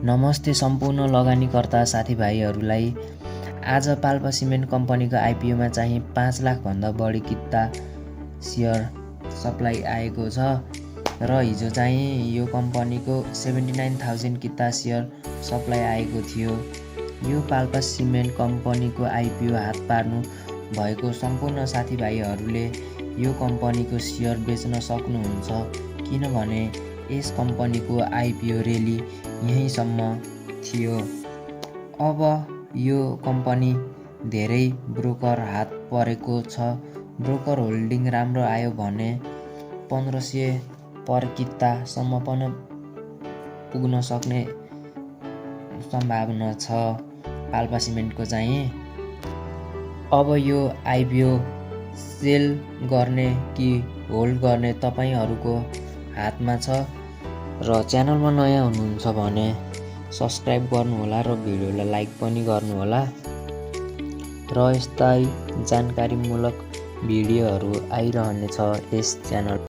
नमस्ते सम्पूर्ण लगानीकर्ता साथीभाइहरूलाई। आज पाल्पा सिमेन्ट कम्पनीको आइपिओमा चाहिँ 5 लाखभन्दा बढी किता सेयर सप्लाई आएको छ र हिजो चाहिँ यो कम्पनीको 79,000 किता सेयर सप्लाई आएको थियो। यो पाल्पा सिमेन्ट कम्पनीको आइपिओ हात पार्नु भएको सम्पूर्ण साथीभाइहरूले यो कम्पनीको सेयर बेच्न सक्नुहुन्छ, किनभने यस कम्पनीको आइपिओ रेली यहीँसम्म थियो। अब यो कम्पनी धेरै ब्रोकर हात परेको छ। ब्रोकर होल्डिङ राम्रो आयो भने 1500 पर कितासम्म पनि पुग्न सक्ने सम्भावना छ पाल्पा सिमेन्टको चाहिँ। अब यो आइपिओ सेल गर्ने कि होल्ड गर्ने तपाईहरूको हातमा छ र च्यानलमा नयाँ हुनुहुन्छ भने सब्सक्राइब गर्नुहोला र भिडियोलाई लाइक पनि गर्नुहोला र यस्तै जानकारीमूलक भिडियोहरू आइरहनेछ यस च्यानल।